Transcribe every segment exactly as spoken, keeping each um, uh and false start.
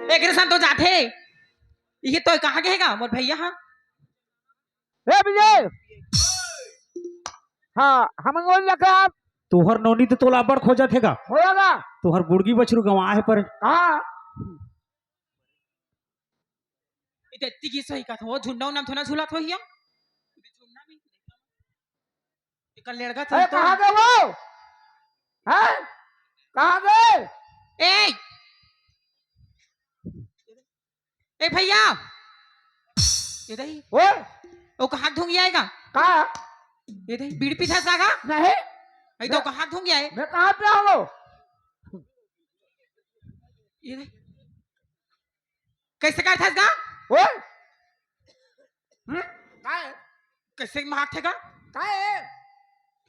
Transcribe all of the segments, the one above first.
एकरे संग तो जाथे। ये तो कहाँ गे हे गा मोर भैया? हाँ, ए विजय। हाँ, हमन बोल लखराम। तोहर नोनी तो तोला अब्बड़ खोजत हे गा। होया गा। तोहर बुड़गी बछरू गंवा हे पर। हाँ। इते तिगी सही कथो, झुन्ना उन्ना म थोड़ा झुलत होही या। एकर लेड़गा ए, चलतो। कहाँ गे वो? हैं? कहाँ गे? ए! ए भैया! ए दही। ओए! ओ कहाँ धुंगिया हे गा? का? ए दही, बीड़ी पीथा सागा? नहीं। अई तो मैं कहाँ धुंगिया हे? मैं कहाँ पे हूँ? ए दही। कइसे करथस गा? ओए! हम्म? का हे? कइसे मारथे गा? का हे?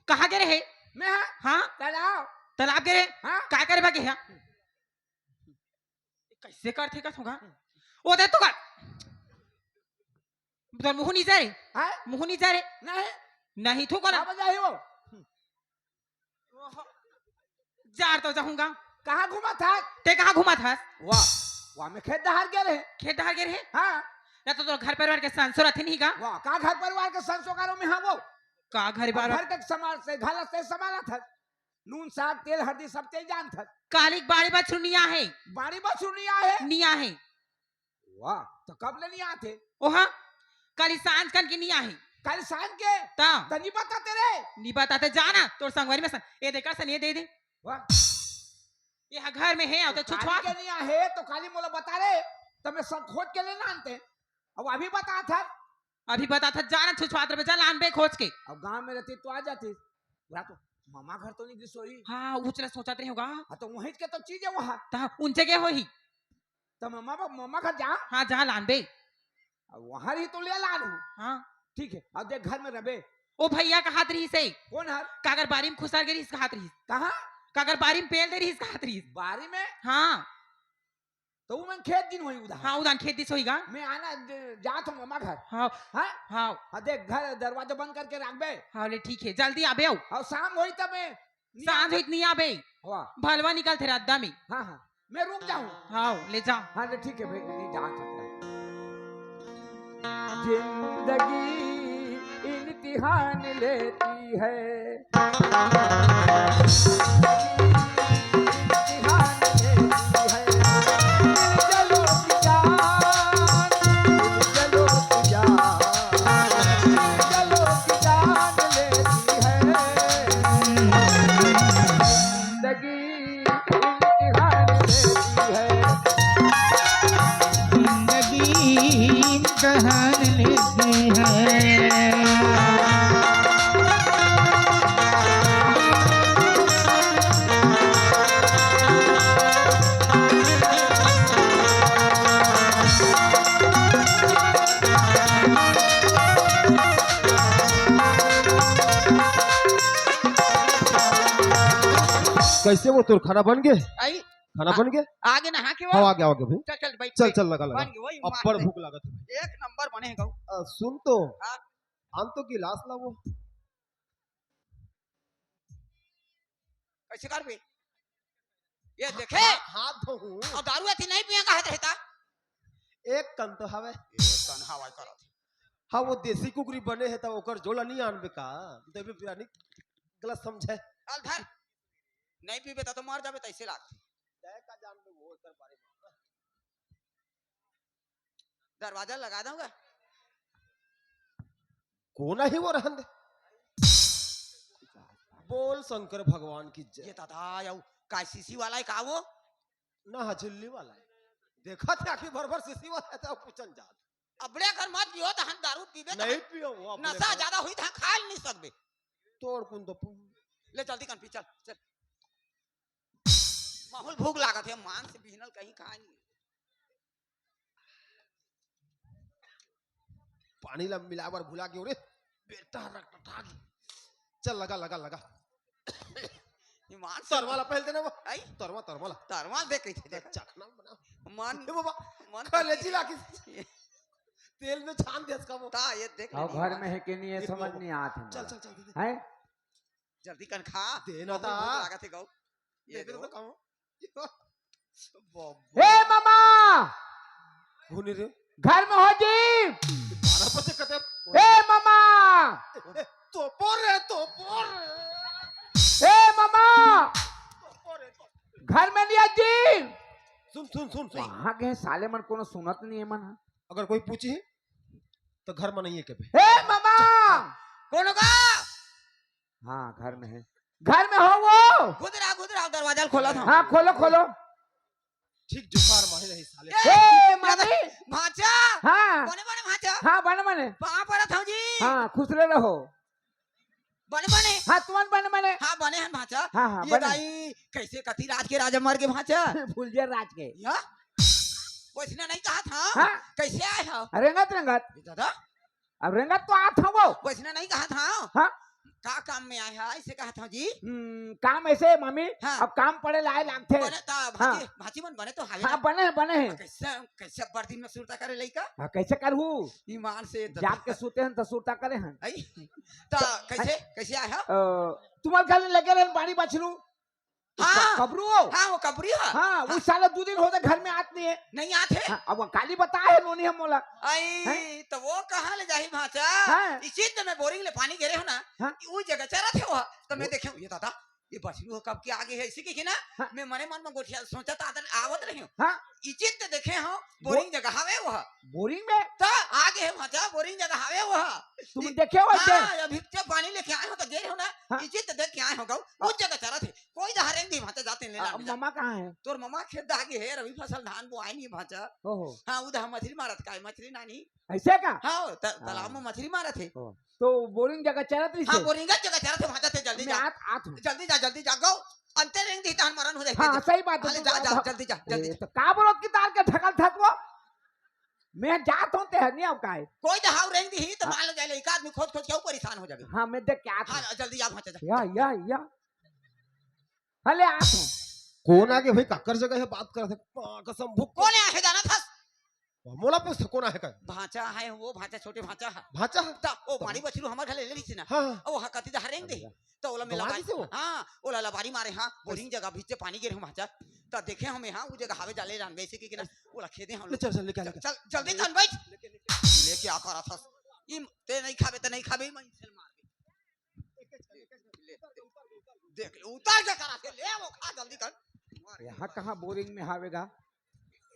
कहाँ गे रहे? मैं हाँ। हाँ? तालाब। तालाब गे रहे? हाँ। का करे बर गे हे? कइसे करथे गा थोगा? ओ दे तो का। तोर मुँह नीचे रे। हाँ? मुँह नीचे रे। नहीं। नहीं थू कोला। का बजा ही वो? ओहो। जार तो जाहूँगा। कहाँ घूमत हस? ते कहाँ घूमत हस? वाह, वाह, मैं खेत डहर गे रहे। खेत डहर गे रहे? हाँ। ना तो तोर घर परिवार के संसो रथे नहीं गा? वाह, का घर परिवार के संसो करो मैं हाँ वो? का घर अब बार घर तक संभाल से, घर से संभालत हस। नून, साग, तेल, हरदी सब ते जानत हस। काली बाड़ी बछरू निया हे। बाड़ी बछरू निया हे? निया हे। वाह, तो कब ले निया थे? ओहा, काली सांझ कन के निया हे। काली सांझ के? ता। त नी बताते रे। नी बताते जाना, तोर संगवारी में सन। ए देकर सन, ये दे दे। वाह। ये हा घर में हे, अउ ते काली छुछुआ। के निया हे, तो काली मोला बता रे। त मैं सब खोज के ले लानते। अब अभी बता था। अभी बता था, जाना छुछुआत रहे, जा लान बे खोज के। अब गांव में रहती तो आ जाती। बुरा तो मामा घर तो नहीं गिस होही। हाँ, उचला सोचत रहे होगा। हाँ, तो वहीं के तो चीज है वहाँ। ता, उनचे के होही। त मामा बा-, मामा घर जा। हाँ, जा लान बे। अब वहाँ रही तो ले लान हूँ। हाँ। ठीक है, अब देख घर में रबे। ओ भैया कहात रहिस हे। कौन हर? काकर बारी में खुसर गे रहिस कहात रहिस। कहाँ? काकर बारी में पेल दे रहिस कहात रहिस। बारी में? हाँ। तो वो मैं खेत दिन होई उधार। हाँ, उधार खेत दिस होई गा। मैं आना ज-, जात हूँ मामा घर। हाँ। हाँ? हाँ। हाँ, देख घर दरवाजा बंद करके रख बे। हाँ, ले ठीक है, जल्दी आबे आओ। और शाम होई तब मैं सांझ होई त नहीं आबे। वाह। भलवा निकलथे रद्दा में। हाँ, हाँ। मैं रुक जाऊँ। हाँ, ले जा। हाँ, ले ठीक है भाई, नहीं जा सकता। जिंदगी इम्तिहान लेती है। इम्तिहान लेती है। चलो कि जान, चलो कि जान, चलो कि जान लेती है। जिंदगी इम्तिहान लेती है। जिंदगी इम्तिहान लेती है। कइसे वो तोर खाना बन गे? आई। खाना आ, बन गे? आगे नहा के वो। हाँ, आगे, आगे भाई। चल, चल, बैठ, चल, बैठ। चल, लगा, लगा। बन गे, वही अब्बड़ मार दे। भूख लागत हे। एक नंबर बने हे गऊ। अ, सुन तो। हाँ। आन तो गिलास ला वो। कइसे करबे? ये देखे? हा-, हाथ धोहूं। अउ दारू अति नहीं पिया कहत रहता। एक कन तो हवे। एक कन हवा करत। हाँ, वो देसी कुकरी बने हे, त ओकर जोला नहीं आनबे का? देबे बिरानी, गलत समझे। चल धर। नहीं पीबे त तो मर जाबे, तइसे लागथे। तय का जानबे वो ओकर बारे में। दरवाजा लगा दूंगा। कोन आही वो रहन दे। बोल शंकर भगवान की जय। ये दादा, यो काय शीशी वाला हे का वो? ना, झिल्ली वाला हे। देखत हे आखिर भर भर शीशी वाला हे, त पूछन जात। अबड़े अगर मत पियो त हम दारू पीबे त नहीं हम पियो, वो अपने नशा को। ज्यादा होही त हम खा ही नहीं सकबे। तोड़ कुन तो पू-। ले जल्दी कन पी, चल, चल। माहौल भूख लागत हे, मांस बिहनल कहीं खाए नहीं। पानी ला मिलाए बर भुला गेंव रे। बेटा रख टटा गे। चल लगा, लगा, लगा। ये मांस तरवा ला पहले देना वो। आई? तरवा, तरवा ला। तरवा दे कइसे देख। चखना बना। मन, ए बाबा, मन कलेजी लागिस। तेल में छान दे इसका वो। ता ये देख अउ ले घर मांस। में हे कि नहीं, ये समझ नहीं आत हे चल, मोला। चल, चल, दे, दे। हैं? जल्दी कन खा। दे ना बहुत ता। भूख लागत हे गऊ। ये देख दे। तो कहूँ। बाबा। ए मामा! कोन रे? घर में हो जी? बारह बजे कते? ए मामा! ए, तो बोल रे, तो बोल रे। ए मामा! तो बोल रे, तो। घर में नहीं है जी? सुन, सुन, सुन, सुन। कहाँ गए साले मन, कोनो सुनत नहीं है मन। अगर कोई पूछी, तो घर में नहीं है कभी। ए मामा! कोन होगा? हाँ, घर में है। घर में हो वो? खुद रहा, खुद रहा, दरवाजा खोला था। हाँ, खोलो, खोलो। ठीक जुखार मारे रही साले। ए, ए, मामी। भांचा। हाँ। बने बने भांचा। हाँ, बने बने। पाँव परत हंव जी। हाँ, खुश रहो। बने बने। हाँ, तुमन बने बने। हाँ, बने हन भांचा। हाँ, हाँ, ये बने। दाई, कैसे कति राज के राजा मर गे भांचा? भूल जा राज के। या? वैसने नहीं कहा था। हाँ। कैसे आए हो? रेंगत रेंगत। ये दादा। अब रेंगत तो आत हंव वो। वैसने नहीं कहा था। हाँ। का काम में आए हा, ऐसे कहा था जी? हम्म, काम ऐसे हे, मामी, हाँ। अब काम पड़े लाए लागथे। बने त, हाँ। भांची, भांची मन बने तो हावे हाँ, ना? बने हे, बने हे। कैसे, कैसे अब्बड़ दिन में सुरता करे लइका? हाँ, कैसे करहूँ? ईमान से त जाग के सुते हन त सुरता करे हन। आई? त कैसे, कैसे आए हा? अ, तुम्हारे घर में लगे रहन बाड़ी बछरू। हाँ। क-, कबरू हो? हाँ, वो कबरी हा। हाँ, वो हाँ। साला दू दिन होगे घर में आत नहीं है। नहीं आत है? हाँ, अब वो काली बताए हे नोनी हम मोला। आई, हैं? त वो कहाँ ले जाही भांचा? हाँ। इचित में बोरिंग ले पानी गेरे हो ना, हाँ। वो जगह चरत हे वो। त मैं वो देखे हूँ, ये दादा, ये बछरू हो कब के आगे है, इसी के ना, हाँ। मैं मने मन में गोठिया सोचत आदर आवत रही हूँ। हाँ। इचित देखे हूँ, वो बोरिंग जगह हावे वो। बोरिंग में? त आगे है भांचा, बोरिंग जगह हावे वो। तुम इ-, देखे हो इसे? हाँ, अभी जब पानी लेके आए हो त गेरे हो ना, हाँ। इचित देख के आए हो गऊ, हाँ। उस जगह चरत हे। कोई दहा रेंग दिही भांचा जाते ले आ, लान जा। ममा कहाँ है? तोर ममा खेत दहा गे हे, रबी फसल धान बोआए नहीं भांचा। ओहो। हाँ, उधर मछली मारत का है, मछली नानी। ऐसे का? हाँ, त-, तालाब हाँ। में मछली मारत हे। ओ, तो बोरिंग जगह चरत रहिस हाँ, हे? बोरिंग जगह चरत हे भांचा, ते जल्दी मैं जा। आत, आत हूँ। जल्दी जा, जल्दी जा, गऊ। अंते रेंग दिही तहान मरन हो जाए। हाँ, सही बात है, अरे तू जा, जा, बात जल्दी जा, जल्दी ए, जा। तो का बोलत कि तार के ढकल थक वो? मैं जात हूँ, ते हर नहीं आऊ काय? कोई दहा रेंग दिही त हाँ। मान लो जाए, एक आदमी खोज खोज के अउ परेशान हो जाबे। हाँ, मैं देख के आत हूँ। हाँ, जल्दी जा भांचा जा। या, या, या। हले आत हूँ। कोन आगे भाई, काकर जगह हे बात करत हे? माँ कसम भूख। कोन आगे जानत हस? मोला पूछ, कोन आगे का? भांचा है वो, भांचा, छोटे भांचा है। भांचा है? त वो त बाड़ी बछरू हमर घर ले लेलिस ना। हाँ, हाँ। ओ हा कति दहा रेंग दे। अच्छा। त ओला तो मिला वहाँ बारी, से वो? हाँ, ओला लबारी मारे, हाँ, बोरिंग जगह भीचे पानी गेरे हूँ भांचा। त देखे हूँ मैं, हाँ, वो जगह हावे जाले रान, वैसे कि, कि ना, ओला खेदे हूँ ले, चल, चल, लेके आ, लेके आ। चल, जल्दी चल, बैठ। लेके, लेके। लेके आ, करा था। ई ते नहीं खाबे, त नहीं खाबे, मैं इसे मार दे। देख ले, उतार के करा थे, ले वो खा जल्दी कर। यहाँ कहाँ बोरिंग में हावेगा?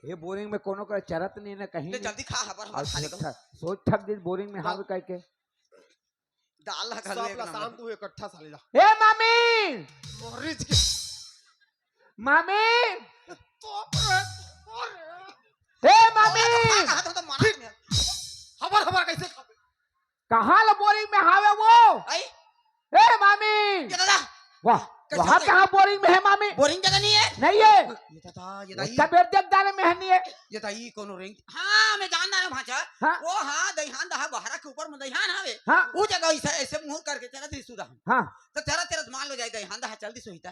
ये बोरिंग में कोनो का चरत नहीं ना कहीं ले नहीं। जल्दी खा, हबर, हबर और खा ले सोच गो। थक, सोच थक दिन बोरिंग में तो हावे कह के। दाल ला खा लो सब एक ला नंबर। शांत हुए इकट्ठा साले ला। ए मामी! मोरिज के। मामी! तो रे, तो रे। ए मामी! खा, खा, तो, तो मना ठीक। नहीं। हबर, हबर कैसे खाबे? कहाँ ला बोरिंग में हावे वो? आई? ए मामी! ये दादा! वाह, कैसे वहाँ हो गई? कहाँ बोरिंग में है मामी? बोरिंग जगह नहीं है? नहीं है। ये दादा, ये दाई। उसका बेर देख डाले में है नहीं है। ये दाई कोनो रेंग। हाँ, मैं जान डारे हूँ भांचा। हाँ। वो हाँ, दहियान दहा बहरा के ऊपर में दहियान हावे। हाँ। वो जगह ऐसे, ऐसे मुंह करके चला थे सुधा। हाँ। तो चला तेरा मान लो जाए दहियान दहा चल दी सोहिता।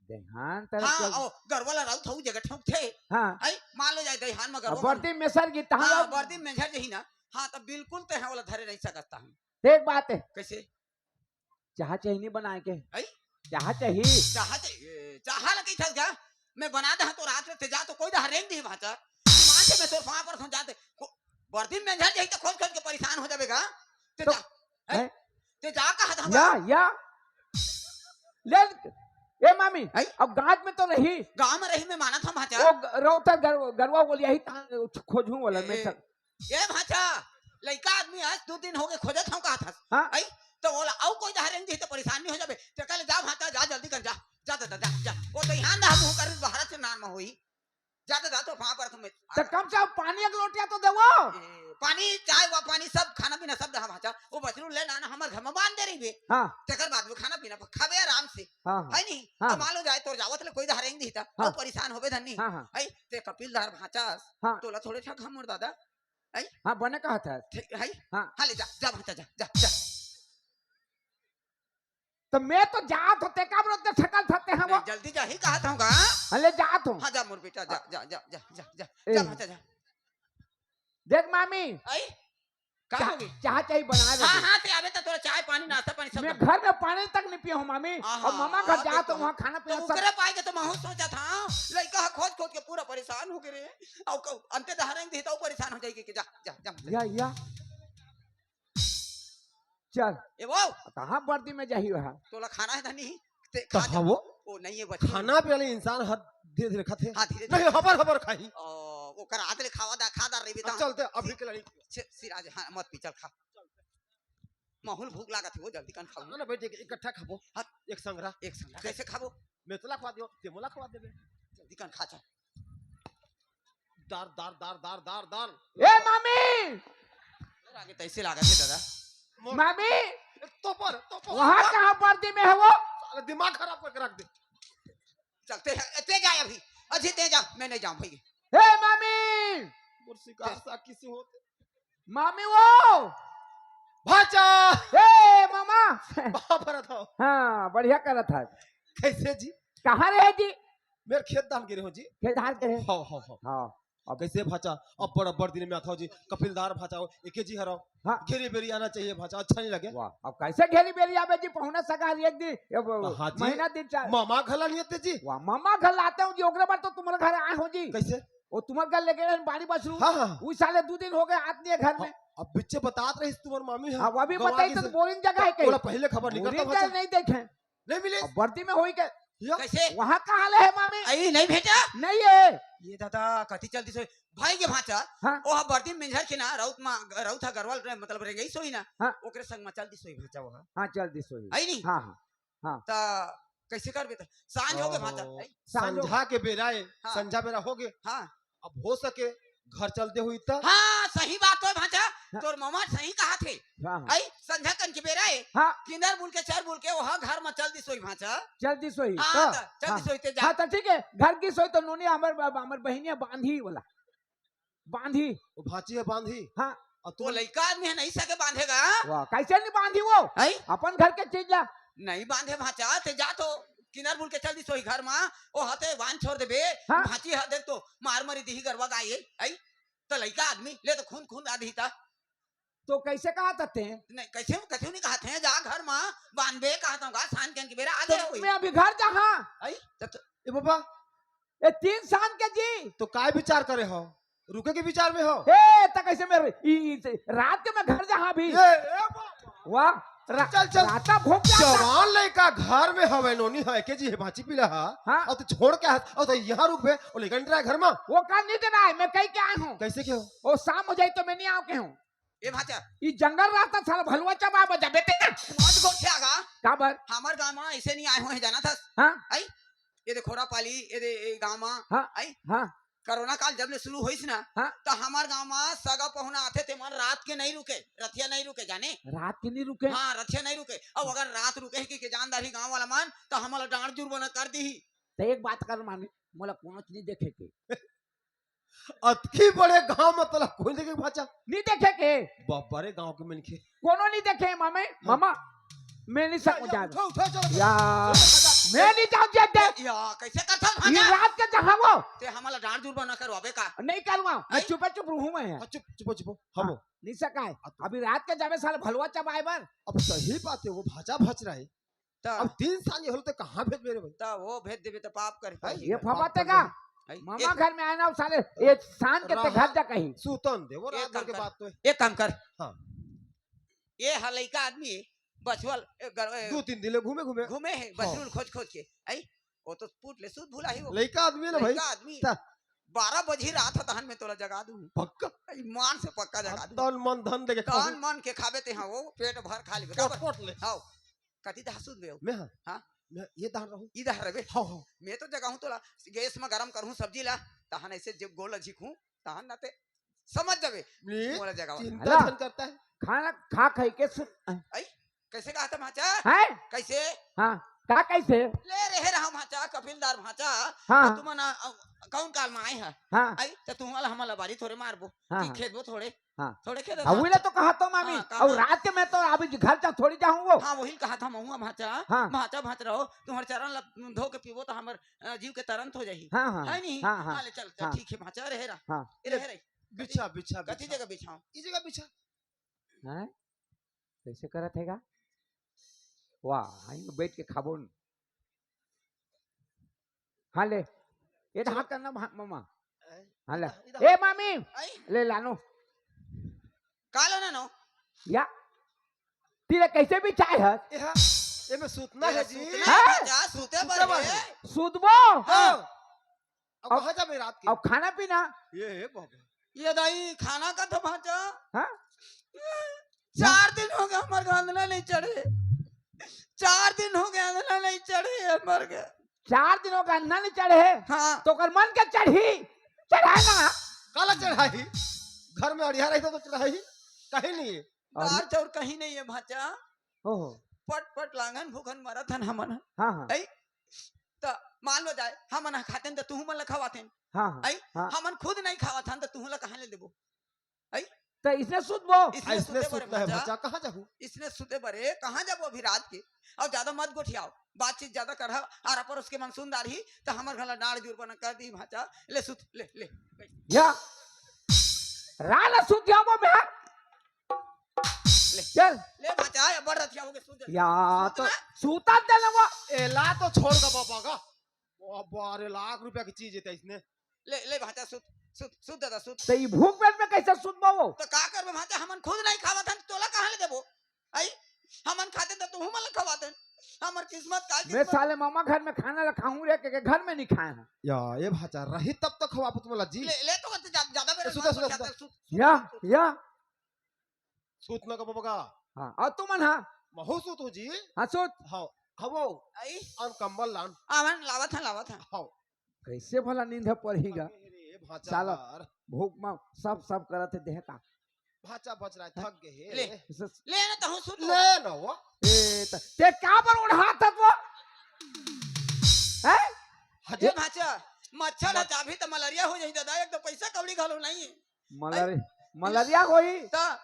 दहियान तरफ हाँ, चल। ओ, गरवा ला राउत हऊ जगह ठोक थे। हाँ। आई, मान लो जाए दहियान में अब गरवा बर्दी में सर गई, तहाँ हाँ, लोग बर्दी में झर जही ना। हाँ, तब बिल्कुल ते हैं, ओला धरे नहीं सकता हूँ। एक बात है। कैसे? चाह चाहिए नहीं बनाए के। आई? चाह चाहिए। चाह चाहिए, चाह लगी था क्या? मैं बना दे तो रात में ते जा तो कोई दहा रेंग नहीं भांचा। मान के मैं तोर पाँव पर जाते। को-, बर्दी में झर जही तो खोज खोज के परेशान हो जाबे गा। ते तो जा। हैं? हैं? ते जा कहा था या, बा? या। ले, ए मामी, आई? अब गांव में तो रही। गांव में रही, मैं माना था भांचा। वो ग-, रोता गर-, गरवा बोली, यही ता-, खोजूं वाला, ए, मैं ए, चल। ए भांचा, लइका आदमी आज दो दिन हो गए खोजत हूं कहा था। हाँ? आई? तो बोला, "अउ कोई दहा रेंग दिही तो परेशान नहीं हो जाबे।" ते कहले, "जा भांचा, जा जल्दी कर, जा। जा, जा, जा, जा, जा।" वो तो यहाँ दहा मुंह कर बाहर से नान में होई। जा, जा, जा, तो वहाँ पर तुम्हें तो कम से कम पानी एक लोटिया तो देवो। ए, पानी, चाय वा पानी, सब खाना पीना सब दहा भांचा। वो बछरू ले ना, ना, हमर घर में बांध दे रही बे। हाँ। तेकर बाद में खाना पीना खाबे आराम से। हाँ, हाँ। है नहीं? हाँ, तो हाँ। मान लो जाए तोर जावत ले कोई दहा रेंग दिही ता, हाँ। अउ परेशान होबे धन्नी। हाँ, हाँ। है, ते कपिल धार भांचा, हाँ। तोला थोड़े ठक हमर दादा। है? हाँ, बने कहा था। ठीक है? हाँ। हाँ, ले जा, जा भांचा, जा, जा, जा। तो मैं तो जात हों, ते का बोलते ठकल थते हैं वो? नहीं, जल्दी जा, ही कहा था का? हाँ, ले जात हों। हाँ, जा मोर बेटा, जा, हाँ। जा, जा, जा, जा, जा, ए। जा, जा, जा। देख मामी, आई? का चाह, होगे? चाह चाही बनाए हाँ, बर। हाँ, ते आबे त तोला चाय पानी, नाश्ता पानी सब मैं बना। घर में पानी तक नहीं पिया हूँ, मामी। हाँ, और हाँ, मामा घर हाँ, जा तो देखो। वहाँ खाना तो पीना सब ओकरे पाए के तो महूँ सोचत हूँ। लइका ह खोज खोज के पूरा परेशान होगे रे। अउ क-, अंते दहारेंगे तो परेशान हो जाएगी कि जा, जा, जा। या, या। चल। ए वो। कहाँ बर्दी में जाही वहाँ? तोला खाना हे धनी? ते तो खा जा। हाँ वो। ओ, नहीं है बच्चा। खाना पे वाले इंसान हर धीरे-धीरे खाथे। हाँ, धीरे-धीरे नहीं, खाथे। हबर-हबर खाही। ओ, ओकर आदले खावा दा, खा दा रे बेटा। अब चलते, अभी के लड़ी। छे, सिराज, हाँ, मत पी, चल खा। माहौल भूख लागत हे, वो जल्दी कन खाओ। ना, ना, बैठ, एक, इकट्ठा खाबो। हाँ। एक संगरा। एक संगरा। कैसे खाबो? मैं तोला खवा दियो, ते मोला खवा देबे। जल्दी कन खा, चल। दार, दार, दार, दार, दार, दार। ए, मामी! आगे तैसे लागत हे दादा। मोर मामी! तोपर, तोपर। वहाँ कहाँ बर्दी में हे वो? साला दिमाग खराब करके रख दे। चल, ते, ते जा अभी। अजी, ते जा, मैं नहीं जाऊँ भाई। ए, मामी! मोर शिकार सा किसी होते। मामी वो! भाचा! ए, मामा! बाप रहा था। हाँ, बढ़िया करत है। कैसे जी? कहाँ रहे जी? मेरे खेत धान गिरे हो जी। खेत धान के रहे? हाँ, हाँ, हाँ। हाँ। अब कैसे भाचा? अब बड़, बड़ दिन में आता हो जी। कपिलदार भाचा हो, एके जी हराओ। हाँ। घेरी बेरी आना चाहिए भाचा, अच्छा नहीं लगे। वाह, अब कैसे घेरी बेरी आवे जी? पहुना सगा एक दिन, ये वो, हाँ जी। महीना दिन चार। मामा घला नहीं आते जी। वाह, मामा घर लाते हो जी, ओकरे बाद तो तुम्हारे घर आए हो जी। कैसे? वो तुम्हारे घर लेके गए बाड़ी बछरू। हाँ, हाँ। उस साले दो दिन हो गए, आत नहीं है घर में। अब बिच्चे बतात रही तुम्हारे मामी है। हाँ, वो अभी गवा बताई दी तो से। बोरिंग जगह है कहीं। बोला पहले खबर निकलता बोरिंग भाचा। जगह नहीं देखे। नहीं मिले। अब बर्दी में होई के? या? कैसे? वहाँ कहाँ ले है मामी? आई नहीं भेजा? नहीं है। ये दादा, कति चल दिस होई। भाई के भाचा, हाँ। ओह बर्दी में मेंझर के ना, राउत मा, राउत हा गरवाल रे, मतलब रेंगई सोई ना, हाँ। ओकरे संग मा चल दिस होई भाचा वहाँ। हाँ, चल दिस होई। आई नहीं? हाँ, हाँ, हाँ। त कैसे करबे त? सांझ हो गे भाचा। ओहो। आई? सांझ हो संझा के बेरा ए, हाँ। संझा बेरा हो गे। हाँ। अब हो सके घर चल दे हुई त? हाँ, सही बात होय भांचा। हाँ। तोर ममा सही कहा थे। हाँ, हाँ। आई, संझा कन के बेरा ए। हाँ। किंदर बुल के, चर बुल के, ओहा घर म चल दिस होई भांचा। चल दिस होई। हाँ, हाँ, त चल हाँ। दिस होई ते जा। हाँ, त ठीक है, घर गिस होई त नोनी हमर, हमर बहिनिया बांधी वाला। बांधी। वो भांची है बांधी। हाँ। और वो तू लइका आदमी है, नहीं सके बांधेगा। वाह, कैसे नहीं बांधी वो? आई? अपन घर के चीज ला। नहीं बांधे भांचा, ते जा तो किंदर बुल के चल दिस होई घर म, ओ हते बांध छोड़ देबे, हाँ। भांची ह देख तो मार मारी दिही गरवा गाय है, आई? त लइका आदमी ले तो खून खून आदही ता। तो कैसे कहा थे? नहीं, कैसे, कैसे नहीं कहा थे? जा घर म बांधबे कहा था, सान के बेरा आ तो गया होई। मैं अभी घर जा, हाँ। आई? त, त, ए बाबा। ए तीन सान के जी। तो काय विचार करे हो? रुके के विचार में हो? ए, त कैसे मैं, ई, ई, रात के मैं घर जा, हाँ भी। ए, ए बाबा। वाह। रा-, चल, चल। राता भोग जाता। जवान लइका घर में हवे, नोनी है के जी है, भांची पीला हा। हाँ। और तू छोड़ के हाथ, और तू यहाँ रुकबे, और लेकर नहीं रहा घर में। वो का नहीं देना है, मैं कह के आया हूँ। कैसे के हो? वो शाम हो जाए तो मैं नहीं आऊँ के हूँ। ए भांचा। ई जंगल राहता साला भलुआ चबा बजा बेटे। मत गोठिया गा। काबर? हमर गांव म ऐसे नहीं आए हुए हैं, जाना था? हाँ। आई? ये दे खोरा पाली, ये दे, ये गांव म। हाँ। आई? हाँ। कोरोना काल जब ले शुरू होइस ना, हाँ। त हमर गांव म सगा पहुना आथे, ते मन रात के नहीं रुके, रथिया नहीं रुके, जाने? रात के नहीं रुके? हाँ, रथिया नहीं रुके। अब अगर रात रुके है कि, कि जानदार ही गांव वाला मन, त हमला डांड जुर्माना कर दी ही। त एक बात कर मामी, मोला कोनो चीज नहीं देखे के। अतकी बड़े गांव म तोला कोई देखे भांचा? नहीं देखे के? बाबा रे गांव के मनखे। कोनो नहीं देखे मामे, हाँ। मामा, मैं नहीं सकूं उठा, जाना। उठा, उठा, चलो। या, उठा, उठा। मैं नहीं जाऊं जे दे। या, कैसे करता ये भांचा? रात के जहां वो। ते हमला डांड जुर्माना करवाबे का? नहीं करवाऊं, मैं आई? चुपे चुप रहूं मैं। हाँ, चुप, चुप, चुप, हाँ, हाँ। वो। नहीं सकाय। हाँ, तो अभी रात के जावे साला भलुआ चबाए बर। अब सही बात है, वो भांचा भच रहा है। त अब तीन साल ये होल, त कहाँ भेजबे रे भाई? त वो भेज देबे त पाप कर भाई, पाही। ये पाप फबा कर तेगा। भाई, मामा एक घर में आए ना, साले, ये शान के ते रहा घर जा कहीं। सूतन दे, वो एक रात भर काम के कर, बात तो है। एक काम कर। हाँ। ये हा लइका आदमी बछुअल, ए, गर-, ए, दो तीन दिन ले घूमे, घूमे। घूमे है, हाँ। बछुअल खोज, खोज के। आई? वो तो पूछ ले, सूत भुला ही वो। लइका आदमी है ना भाई। लइका आदमी। ता- बारह बजे रात ह, तहन में तोला जगा दूं। पक्का? ईमान से पक्का जगा दूं। तन मन धन देके खाबे। तन मन के खाबे ते, हाँ, वो पेट भर खा लेबे। पोट, पोट ले। हाँ। कति दहा सूत बे? मैं हाँ? हाँ? मैं ये दहा रहूं। ई दहा रहबे? हाँ, हाँ। मैं तो जगाहूं तोला, गैस में गरम करहूं सब्जी ला, तहन ऐसे जब गोल झिकहूं, तहन ना ते समझ जाबे। नहीं, मोला जगावा। चिंता हाला। झन करता है। खाना खा खाई के सुत। आई? कैसे कहा था भांचा? हैं? कैसे? हाँ, का कैसे? ले रहे रहा भांचा, कपिलदार भांचा। हाँ। तो तुमन, अ, कौन काल में आए हैं? हाँ। आई, तो तुम वाला हमारा बारी थोड़े मारबो। हाँ, कि हाँ। खेदबो थोड़े। हाँ। थोड़े खेदबो हाँ, वही ला भांचा। तो कहा तो मामी। हाँ, कहा और था। रात के मैं तो अभी घर जा थोड़ी जाऊंगा। हाँ, वही कहा था महुआ भांचा। हाँ। भांचा, भांच रहो, तुम्हारे चरण ला धो के पीबो तो हमर, अ, जीव के तरंत हो जाही। हाँ, हाँ, है नहीं? हाँ, हाँ। हाँ, ले चल, चल, हाँ। ठीक है, भांचा रहे रहा। हाँ। ये रहे रहे। बिछा, बिछा, कति बिछा। जगह बिछाओ? ई जगह बिछा। हैं? कैसे करत हे गा? वाह, हाई में बैठ के खाबो न। हाँ, ले। ये तो हाथ करना, हाँ, मामा। हाँ, ले। इधर, इधर। ए, मामी, आई। ले लानो। का लो ना नो? या। तेरा कैसे भी चाय है? ए, हाँ। ये में सूतना है जी। सूतना हाँ? है, जा, सूते सूते बर बर है। है। सूतबो? हाँ। अब अब, कहाँ जाबे रात के? अब खाना पीना? ये है बाबा। ये दाई खाना का तो भांचा। हाँ? चार दिन हो गए हमर घर अंदना नहीं चढ़े। चार दिन हो गए अंदना नहीं चढ़े हमर घर। चार दिन हो गए अंदना नहीं चढ़े? हाँ। तो ओकर मन के चढ़ी? चढ़ाए ना। काला चढ़ाई? घर में अड़िया रही तो चढ़ाई? कहीं नहीं है। और दार चाउर कहीं नहीं है भांचा। ओहो। पट पट लांगन भूखन मरत हन हमन। हाँ, हाँ। ऐ? त मान लो जाए, हमन ह खातेन त तुहू मन ल खवातेन। हाँ, हाँ, ऐ? हाँ। हमन खुद नहीं खावत हन त तुहू ल कहाँ ले देबो? ऐ? त इसने सुतबो। इसने इसने सुते बरे सुतना है भांचा। भांचा, कहाँ जाहू? इसने सुते बरे, कहाँ जाबो अभी रात के? अब ज्यादा मत गोठियाओ, बातचीत ज्यादा करहा, आरा परोस के मन सुनदार ही, त हमर घला डांड़ जुर बना कर दी भांचा। ले सुत, ले, ले। या। राला सुत जाबो मैं। ले। चल। ले भांचा, ये बड़ रथिया हो गए, सुत जा। या, सुत तो ना। सूता दे ना वो। एला तो छोड़ गा बाबा का। बाबा रे, लाख रुपया की चीज है इसने। ले, ले भांचा, सुत, सुत, सुत दादा, सुत। तो ई भूख पेट में कैसे सुतबो वो? तो का करबे भांचा, हमन खुद नहीं खावत हन, तोला कहाँ ले देबो? आई, हमन खाते तो तुहू मन ल खवाते। हमर किस्मत का मैं किस्मत? साले मामा घर में खाना ला खाहूं रे, के, के घर में नहीं खाए हैं। या, ये भांचा रही तब तो खवाबो तुमला जी। ले, ले तो ज्या-, ज्यादा बेर ए, सुता, मत सुता, बतिया सुता। कर, सुत, सुत, या, सुत। या। सूत न का बबगा। हाँ, और तुमन हाँ? महू सूत हो जी। हाँ, सूत। हाँ, हाँ वो। आई। अन कंबल लान। आवन, लावत हन, लावत हन। हाँ। कैसे भला नींद ह परही गा? अरे रे, भांचा साला हर। भूख में सब, सब करत हे देहता। भांचा बच रहा है, हाँ? थक गए हे। ले। इसे ले ना, तहूँ सूत। ले ना वो। ए, त-, ते का बर ओढ़ात हस वो? हैं? हजे ए भांचा, मच्छर ह मत- चाबही त मलेरिया हो जाही दादा, एक तो पैसा कौड़ी घलो नहीं है। मलर-, ऐ, मलेरिया होही? त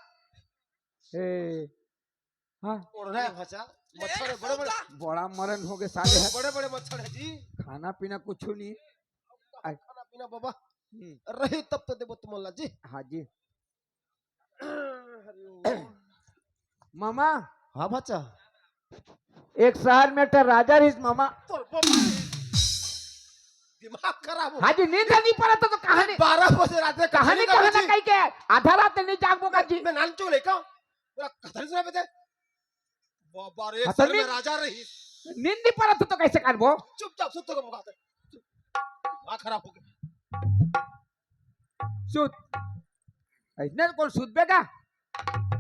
ए, हाँ। ओढ़ना है भांचा, ले, मच्छर है, बड़े बड़े। सूता। बड़ा मरन हो गए साले हैं। बड़े बड़े मच्छर है जी। खाना पीना कुछ नहीं। आई। खाना पीना बाबा। हम्म। रही तब तो देबो तुमला जी। हाँ जी। हरिओम। मामा। हाँ भांचा। एक शहर में एक ठा राजा रहिस मामा। तोर बाप रे। दिमाग खराब हो हाँ जी, नींद नहीं पड़त हे तो कहानी, बारह बजे रात में कहानी कहानी कहना जी। कही के आधा रात नहीं जागबो का जी। मैं नान चुले का? पूरा कथन सुना बेटे। बाबा रे, एक हाँ, तो शहर में नींद, राजा रहिस। नींद नहीं पड़त हे तो कैसे करबो? चुपचाप सुत तो बगाते। दिमाग खराब हो गया। सुत। ऐसने कोन सुतबे का?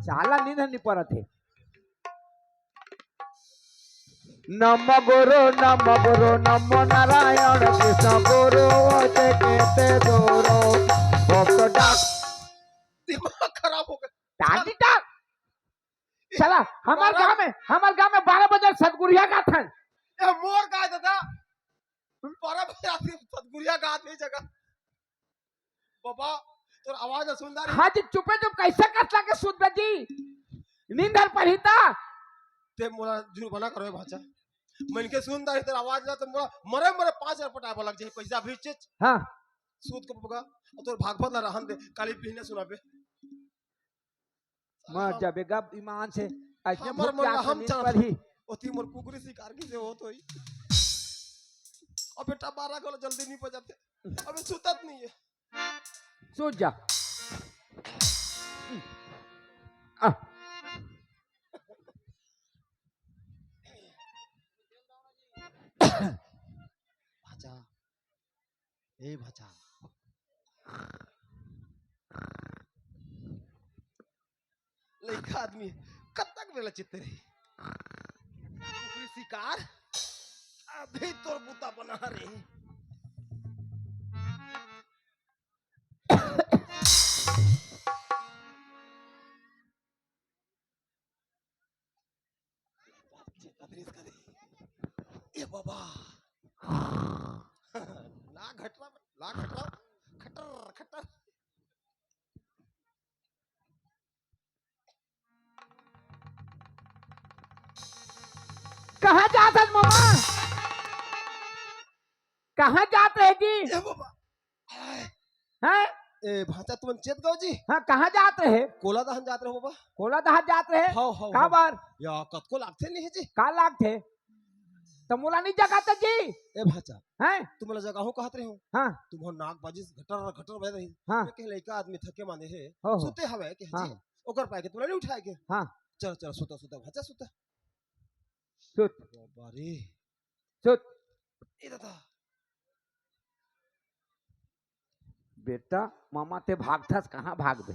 साला नींद नहीं पड़त हे। नम गुरु, नम गुरु, नमो नारायण कृष्ण गुरु, ओते केते दूरो, भक्त डाक। दिमाग खराब हो गया। डाक जी डाक। साला, हमार बारह गांव में, हमार गांव में बारह बजे सतगुरिया गाथन। ए, मोर गाय दादा। बारह बजे रात के सतगुरिया गात हे जगह। बाबा, तोर आवाज सुनदार हे। हाँ जी, चुपे चुप कैसे कस लागे सुत बे जी? नींद हर परही ता। ते मोला जुर्माना करो भांचा। मन के सुनदार हे तोर आवाज ला तो मोला मरे मरे पाँच हजार पटाए लग जाए पैसा भी चीज। हाँ। सूत के बबगा, तोर भागवत ला रहन दे, काली बिहने सुनाबे। मर जाबे गा ईमान से। ऐसे हमर भूख मन ला प्यास हम नींद जानत परही। ओती मोर कुकरी शिकार की से होत होई। अब बेटा बारह को जल्दी नहीं बजाते। अबे सुतत नहीं है। सूत जा। आ। भांचा। ए भांचा, लइका आदमी कतक बेला चित्ते रही। कुकरी शिकार, अभी तोर बुता बना रे। ये बाबा। ला घटरा, ला घटरा, खटर, खटर। कहाँ जात हस मामा? कहाँ जात रहे जी? ये बाबा। आय। हैं? ए भांचा, तुमन चेत गव जी? हाँ, कहाँ जात रहे? कोला दहन जात रहे बाबा। कोला दहन जात रहे? हव, हव, का हव। बार? या, कतको लागथे नहीं जी। का लागथे? त मोला नहीं जगात जी। ए भांचा, हैं? तुमला जगाहूं कहत रहे हो। हाँ। तुमन नाक बाजिस घटर घटर बज रही। हाँ। मैं कहे लइका आदमी थके मांदे हे। हो, हो। सुते हवे कहे हाँ। जी। ओकर पाए के तुमला नहीं उठाए के। हाँ। चल, चल, सुता, सुता, भांचा, सुता। सुत। बाबा रे। सुत। ए दादा। बेटा, मामा ते भागथस, कहाँ भागबे?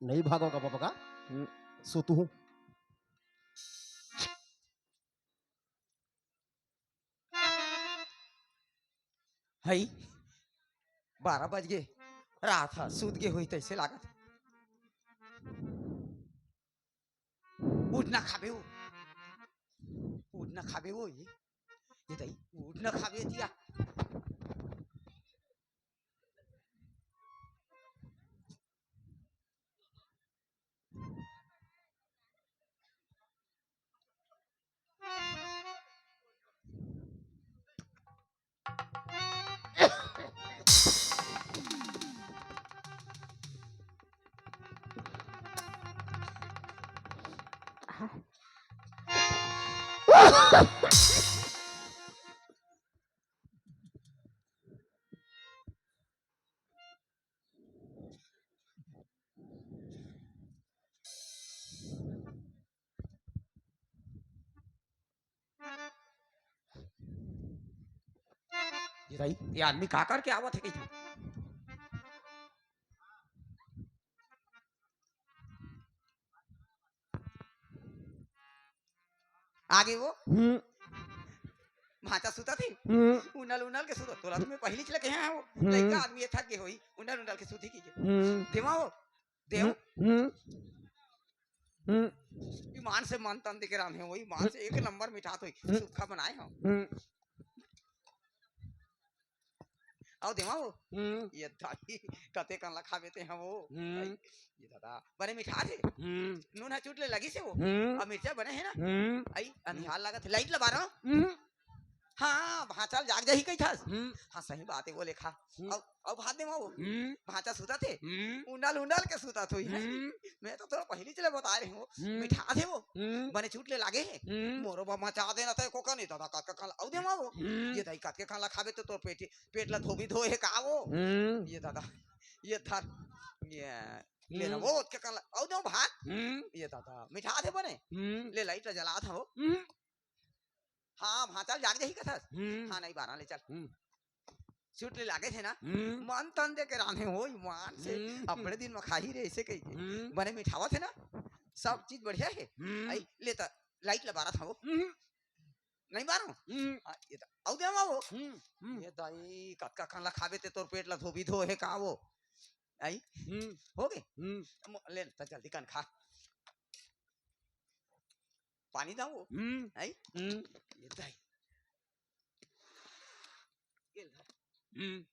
नहीं भागोगा बाबा का? हम्म। सुतहूं। हई, बारह बज गे, रात ह, सुत गे होही तइसे लागत। उठ ना खाबे वो, उठ ना खाबे वो, ये, ये दाई, उठ ना खाबे जिया। ये भाई, ये आदमी का करके आवत हे कइसे? आगे वो हम्म। भांचा सुतत हे। हम्म। उनल उनल के सुतत। तोला तो मैं पहिली चले कहे हंव वो। हम्म। लइका आदमी ये थक गे होही। उनल उनल के सुतही कहिके। हम्म। देवा वो। देव। हम्म। हम्म। ईमान से मन तन देके रांधे होही। ईमान से एक नंबर मिठात होही। हम्म। सुक्खा बनाए हंव। हम्म। अउ देवा वो। हम्म। ये दाई, कते कन ला खाबे ते हंव वो। हम्म। अई, ये दादा, बने मिठात हे। हम्म। नून ह चुट ले लगिस हे वो। हम्म। अउ मिर्चा बने हे ना। हम्म। अई, अंधियार लागत हे, लाइट ला बार। हम्म। हाँ, भांचा ल जाग जाही कहिथस। हम्म। हाँ, सही बात हे, वो लेखा। हम्म। अउ, अउ भात देवा वो। हम्म। भांचा सुतत हे। हम्म। उंडल, उंडल के सुतत होही। हम्म। मैं तो तोला पहिली चले बताए रहे हंव। हम्म। मिठात हे वो। हम्म। बने चुट ले लागे हे। हम्म। मोरो बर मचा देना तैं कोका नहीं दादा, कतका कन ला, अउ देवा वो। हम्म। ये दाई कतके कन ला खाबे त तोर पेट, पेट ला धोबी धोए हे का वो। हम्म। ये दादा, ये धर, ये, ले ना हम्म। वो, ओतके कन ला, अउ देवा भात। हम्म। ये दादा, मिठात हे बने। हम्म। ले लाइट ला जलात हंव वो। हम्म। हाँ, भांचा ल जाग जाही कथस। हम्म। हाँ, नहीं बार ले चल। हम्म। चुट ले लागे हे ना, हम्म। मन तन देके रांधे होही, ईमान से, हम्म। अब्बड़े दिन म खाही रे, अइसे कहिके। हम्म। बने मिठावत हे ना, सब चीज बढ़िया हे। हम्म। अई, ले त, लाइट ला बारत हंव वो। हम्म। नहीं बार। हम्म। हाँ, ये त, अउ देवा वो। हम्म, हम्म। ये दाई, कतका कन ला खाबे ते तोर पेट ला धोबी धोए हे का वो। अई, हम्म। हो गे? हम्म। म-, ले त जल्दी कन खा। पानी देवा वो। हम्म। अई? हम्म। ये दाई। ये ले। हम्म।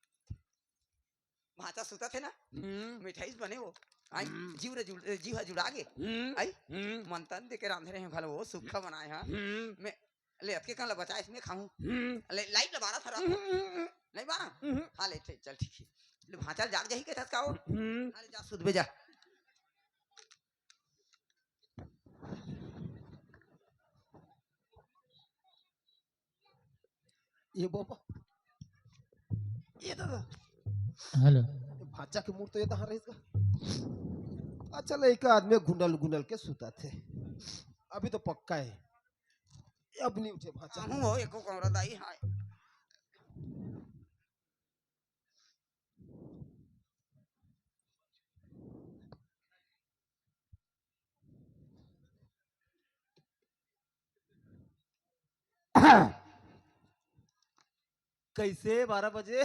भांचा सुतत हे ना? हम्म। मिठाई बने वो। अई? हम्म। जीव रे जुड़-, जीव ह जुड़ा गे। हम्म। अई? हम्म। मन तन देके रांधे रहे हंव घलो वो, सुक्खा बनाए हंव। हम्म। मैं, ले अतके कन ला बचाए, मैं खाहूं। हम्म। ले लाइट ला बारत हंव। हम्म। नहीं बार? हम्म। हाँ, ले, चल, चल, ठीक हे। ले भांचा ल जाग जाही कहिथस का वो? हम्म। अरे जा, सुतबे जा। ये बाबा, ये दादा। हेलो। ये भांचा के मूड़ तो ये दहा रहिस गा। अच्छा, लइका आदमी गुंडल गुंडल के सुतत हे। अभी तो पक्का हे। अब नहीं उठे भांचा। हूँ हो, एको कमरा दाई, हाँ। कइसे बारह बजे?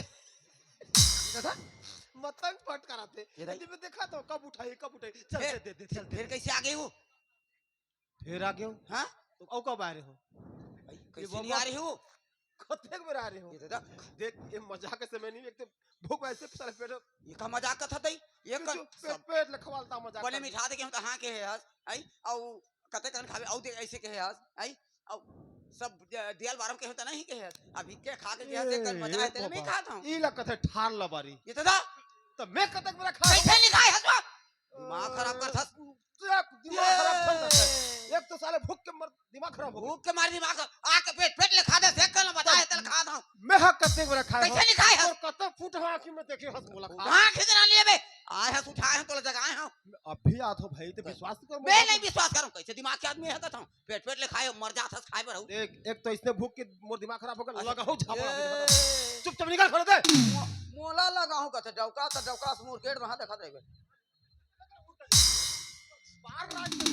दादा, मतंग पट कराथे। ये दाई। अभी मैं देखा तो कब उठाई, कब उठाई। चल, ए, दे, दे, दे, चल, दे। फिर कइसे आ गे वो? फिर आ गे हो? हाँ? तो अउ कब आ रहे हो? भाई, ये कइसे नहीं बाबा, आ रहे हो? कतेक बेर आ रहे हो? ये दादा। देख, ये मजाक के समय नहीं, एक तो भूख वैसे साले पेट ये का मजाक का था तई? ये चुप, कर चुप, पेट, सब पेट ले खवालता मजाक बने कर। मिठा दे के हम तो हाँ के हे आज, आई? अउ कते कन खावे, अउ दे ऐसे के हे आज, आई? अउ सब द-, दियाल बारम के होता नहीं के है। अभी के खा के गया से कल बचा है, तेरे में बाबा। खात हूँ। ई ला कथे ठार लबारी। ये तो दा। तो मैं कतक मेरा खा कैसे नहीं खाए हसवा? दिमाग खराब कर था। तू एक दिमाग खराब कर देता है। एक तो साले भूख के मर, दिमाग खराब हो गया। भूख के मारे दिमाग खराब। आके पेट, पेट ले खा दे, से कल बचा है, तेरे खा था। मैं हक कतक मेरा खाए कैसे हो? नहीं खाए हस? और कतक फूट है आँखी में देखे हस बोला खा। हाँ, खींच ना लिए बे। आए हस उठाए हैं, तोला जगाए हैं। अभी आत हो भाई, तो विश्वास कर बे। नहीं विश्वास करूँ, कैसे दिमाग के आदमी है कथा? पेट पेट ले खाए, मर जात हस खाए बर हूँ। देख, एक तो इसने भूख के मोर दिमाग खराब हो गया, अच्छा। लगा हो झापड़ अभी तो बता। ए। चुपचाप निकल, खोल दे। मो-, मोला लगा हूँ कथे डौका, तो डौका से मुर्गेट वहाँ देखत रहिबे। बार राज के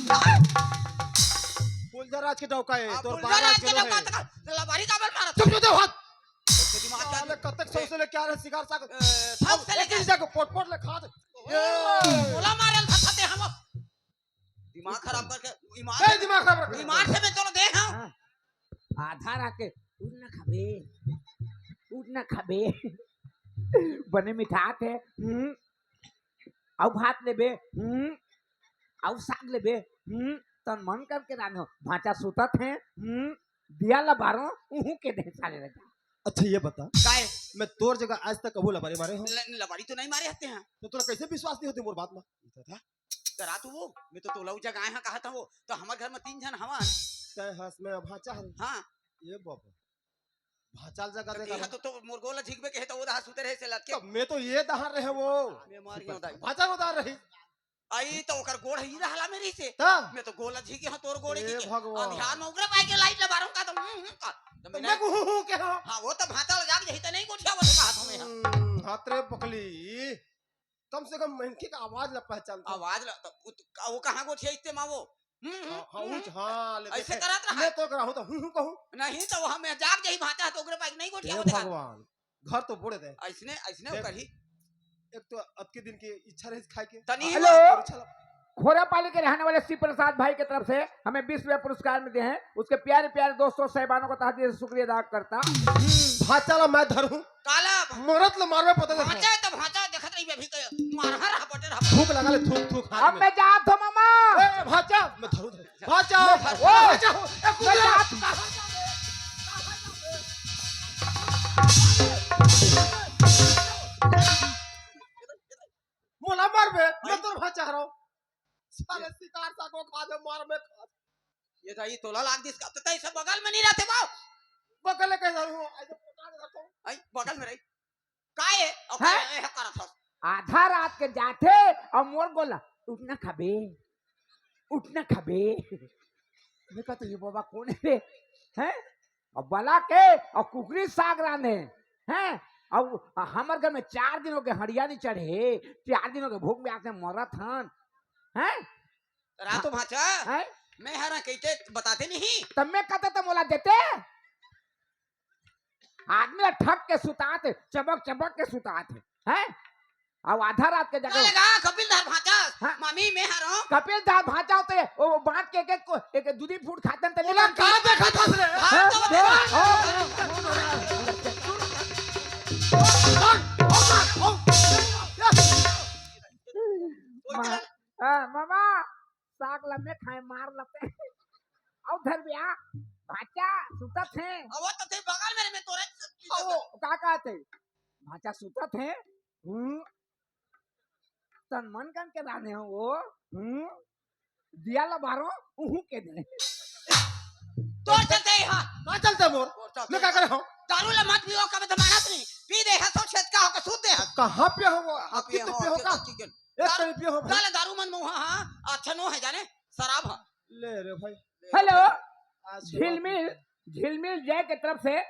फुलझर राज के डौका है, हाँ, तोर फुलझर बार राज राज के के डौका है। तो का, लबारी का बल मारत। चुप, चुप, चुप, हाथ। कैसे दिमाग का साले कतक सौंसे ले क्या रे, शिकार साग। ए, सौंसे ले एक क्या? दिन जाके पोट पोट ले खा दे। ए, मोला मारल था, था ते हम। दिमाग खराब करके, ईमान ए, से, दिमाग खराब करके। ईमान से मैं तोला दे, हाँ। हाँ। आधा रात के, "उठ ना खाबे, उठ ना खाबे।" बने मिठात हे, हम्म। अउ भात लेबे, हम्म। अउ साग लेबे, हम्म। तन मन करके रांधे हो, भांचा सुतत हे, हम्म। दिया ला बारो, उहू के दे साले लगा। अच्छा, ये बता, काय? मैं तोर जगह आज तक कभू लबारी मारे हो? ल-, लबारी तो नहीं मारे हते हैं। तो तोला कैसे विश्वास नहीं होते मोर बात में? तो रात वो, मैं तो तोला उ जगह आए हाँ, कहा था वो, तो हमारे घर में तीन जन हवन। तय हस, मैं भांचा हूँ। हाँ। ये बाबा, भांचाल जगह तो देखा देहा ना। तो, तो मोर गोला झिकबे के है, तो वो दहा सुते रहे से लटके। तो मैं तो ये दहा रहे वो। मैं मार गया दाई। भांचा उधार रही। आई तो ओकर गोड़ ही रहला मेरी से। हाँ। मैं तो गोला झिके हाँ, तोर गोड़े ए झिके। भगवान। अंधियार में उगरे पाए के लाइट लगा रहूं का तो, हम्म, हम्म, का। तो तो मैंने मैं को हूँ, हूँ के हाँ। हाँ, वो तो भांचा जाग यही तो नहीं गोठिया वो तो कहा था मैं। हम्म, हाथ रे पकली। कम से कम मनखे का आवाज ला पहचानता। आवाज ला, तो वो तो, वो कहाँ गोठिया इत्ते माँ वो? हम्म, हम्म, हाँ, हाँ, हम्म। ऊंच, हाँ, ले ऐसे देखे। करत रहा। मैं तो करा हूँ तो हूँ, हूँ कहूँ। नहीं तो वहाँ मैं जाग जाही भांचा तो ओकरे पास नहीं गोठिया हे होते का। भगवान, घर तो बोड़े दे। ऐसने, ऐसने देख, करी। एक तो अतके दिन की इच्छा रही खाए के। तनी हेलो। और इच्छा ला- खोरापाली के रहने वाले शिव प्रसाद भाई की तरफ से हमें बीस रुपया पुरस्कार मिले हैं। उसके प्यारे प्यारे दोस्तों साहिबानों को तहे दिल से शुक्रिया अदा करता। भांचा ला मैं धरूं। काला। मरत ले मारवे पता नहीं। भांचा तो भांचा देखत रही अभी के मारहा रहा बटे रहा। थूक लगा ले, थूक, थूक हाथ अब में। मैं जात हूँ मामा। ए, भांचा, मैं धरूं, धरूं। भांचा, ओ, भांचा, ए, कुकुर। मैं जात मोला मारबे, मैं तोर भांचा हरव। साले शिकार सागो खा दे, मार में खा दे। ये तो, ये तोला लाग दिस का, तो तैसे बगल में नहीं रहते बाप। बगल में कैसा हूँ? ऐसे पकड़ के रखो। आई, बगल में रही। का ये? अब हैं? ये करत हस? आधा रात के जाथे और मोर गोला, "उठ ना खाबे, उठ ना खाबे।" मैं कहता, "ये बाबा कौन है बे?" हैं? अब बला के और कुकरी साग रांधे, हैं? अब हमर घर में चार दिन हो गए, हड़िया नहीं चढ़े, चार दिन हो गए, भूख प्यास से मरत हन, हैं? रातो भांचा, हैं? मैं हरा कहिते बताते नहीं। तब मैं कहता तो मोला देते। आदमी ला ठग के सुतात हे, चबक चबक के सुतात हे, हैं? अब आधा रात के जगह का लगा, कपिल धार भांचा, हाँ? मामी, मैं हरो। कपिल धार भांचा होते, वो बांट के एक, एक को, एक दूधी फूट खाते हैं, तो ओला नहीं का देखा था रे? हाँ, तो हाँ, हाँ, हाँ। हाँ, मामा, साग लम्बे खाए मार लते। अउ धर बिया, भांचा सुतत हे। अब वो तो थे बगल में, मैं तोरे से अब वो का कहत हे? भांचा सुतत हे। हम्म। तन मन कन के रांधे हो वो। हम्म। दिया ला बारो, उहू के दे। तोर चलते ही हाँ। का चलते मोर? तोर चलते मैं का ही। करे हूँ? दारू ला मत पियो, कब जमानत नहीं। पी दे है, सो छेद का होकर सूत दे है। कहाँ पे हो वो? कहाँ आपके पे तो हो, पे हो आपके का? तो चिकन। एक दारू, कहीं पे हो भाई। साले दारू मन मोहा, हाँ, अच्छा नो है जाने, शराब है। ले रे भाई। हेलो, आज के बाद झिलमिल, झिलमिल जय के तरफ से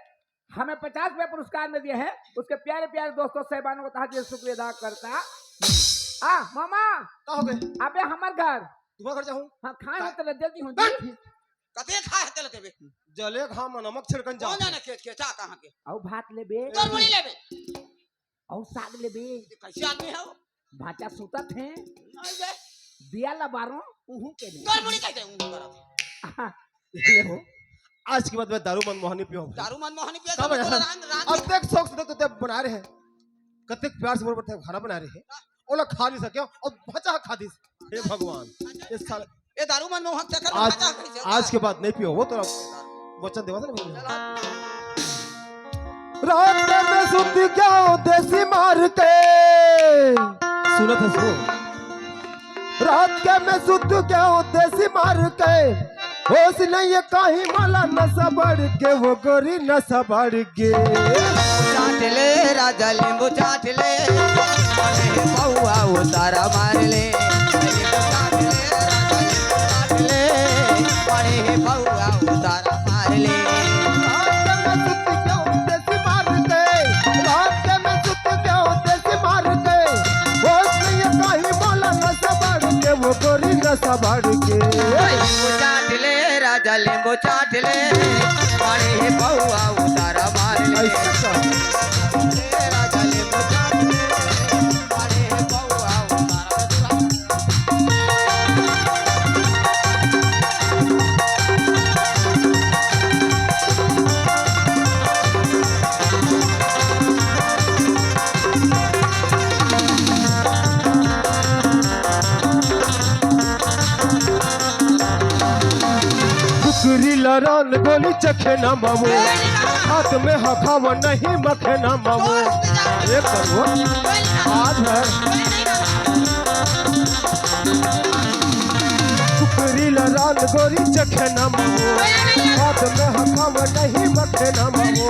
हमें पचास रुपया पुरस्कार में दिए हैं, उसके प्यारे प्यारे दोस्तों साहिबानों को तहे दिल से शुक्रिया अदा करता। आ, मामा। का हो गए? अबे हमर घर। तुम्हारे घर जाऊँ? हाँ, खाए का? में तो जल्दी हूँ बैठ। जी। कते खाए हते लते बे? जले घाम नमक छिड़कन कौन जाओ। जाने खेत के, चा कहाँ के? अउ भात लेबे। तोर मुड़ी लेबे। अउ साग लेबे। ये कैसे आदमी है वो? भांचा सुतत हे। नहीं बे। दिया ला बारो, उहू के दे। तोर मुड़ी कैसे उहू करत हे? ले हो। आज के बाद मैं दारू मनमोहनी पीऊँ। दारू मनमोहनी पिया तब तो यार, रांध, रांध अब देख शौक से तो ते बना रहे हैं। कते प्यार से मोर बर खाना बना रहे हैं। ओला खा नहीं सके, अब भांचा खा दिस। हे भगवान, ये साला ए दारू मनमोहन चक्कर में आज, भांचा कैसे? आज के बाद नहीं पियो, वो तो वचन देवा था ना भैया। रात के मैं सुत गया हूँ देसी मार के। सुनत हस वो। रात के मैं सुत गया हूँ देसी मार के। होश नहीं है कहीं मला नशा बढ़ के वो गोरी नशा बढ़ के। चाट ले राजा नींबू चाट ले, पौआ उतारा मार ले। नींबू चाट ले राजा नींबू चाट ले, पौआ उतारा मार ले। रात के मैं सुत गया हूँ देसी मार के। रात के मैं सुत गया हूँ देसी मार के। होश नहीं है कहीं मला नशा बढ़ के वो गोरी नशा बढ़ के। नींबू चाट ले राजा नींबू चाट ले, पौआ उतारा मार ले। ऐसा का? ले राजा नींबू चाट ले, पौआ उतारा मार ले। कुकरी लरान गोली चखे ना मामू। हाथ में हखावा नहीं मखे ना मामू। ये करुआ आज है। कुकरी लरान गोरी चखे ना मामू। हाथ में हखावा नहीं मखे ना मामू।